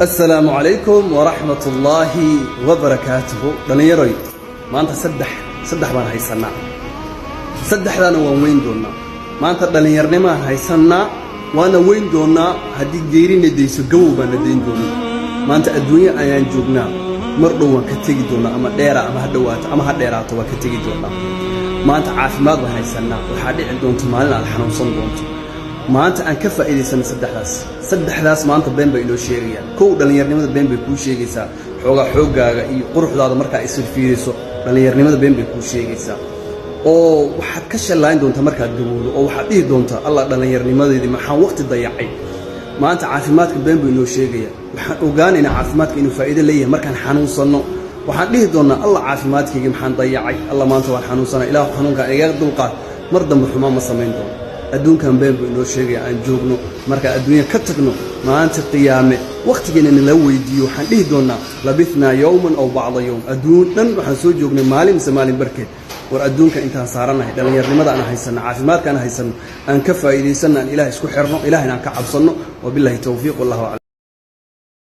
Asalaamu calaykum waraxmat ullaahi wabarakaatuhu. Dhallinyaroy, maanta saddex saddex baan haysannaa, saddexdaana waan weyn doonnaa. Maanta dhallinyarnimaan haysannaa, waana weyn doonnaa. Haddii geerina dayso, gabow baan na dayn doonaa. Maanta adduunyo ayaan joognaa, mar dhow waan ka tegi doonnaa, ama dheera ama ha dhowaato ama ha dheeraato, waan ka tegi doonnaa. Maanta caafimaad baan haysannaa, waxaa dhici doonto maalin aad xanuunsan doonto. Maanta aan ka faa'iidaysanay saddexdaas. Saddexdaas maanta been bay inoo sheegayaan. Kow, dhallinyarnimada been bay kuu sheegaysaa. Xoogaa xooggaaga iyo quruxdaada markaa isfiirfiiriso, dhallinyarnimada been bay kuu sheegaysaa, oo waxaad ka shallayn doontaa markaad gabowdo, oo waxaad dhihi doontaa: "Allah, dhallinyarnimadeedii maxaan waqti dayacay?" Maanta caafimaadka been buu inoo sheegaya. Waxaan ogaanaynaa caafimaadka inuu faa'iido leeyahay markaan xanuunsanno. Waxaan dhihi doonnaa: "Allah, caafimaadkaygii maxaan dayacay? Allah, maanta waan xanuunsanaa. Ilaahu, xanuunkaan igaga dulqaad. Mar dambe xumaan ma samayn doono." Adduunkan been buu inoo sheegaya aan joogno. Markaan adduunya ka tagno, maanta qiyaame wakhtigeena nala weydiiyo, waxaan dhihi doonnaa: "لبثنا يوما أو بعض يوم." Adduun dhan waxaan soo joognay maalin mise maalin barkeed. War, adduunka intaan saarannahay, dhallinyarnimada aan haysanno, caafimaadka aan haysanno, aan ka faa'iidaysanno, aan Ilaah isku xirno, Ilahayna aan ka cabsanno. وبالله التوفيق، والله أعلم.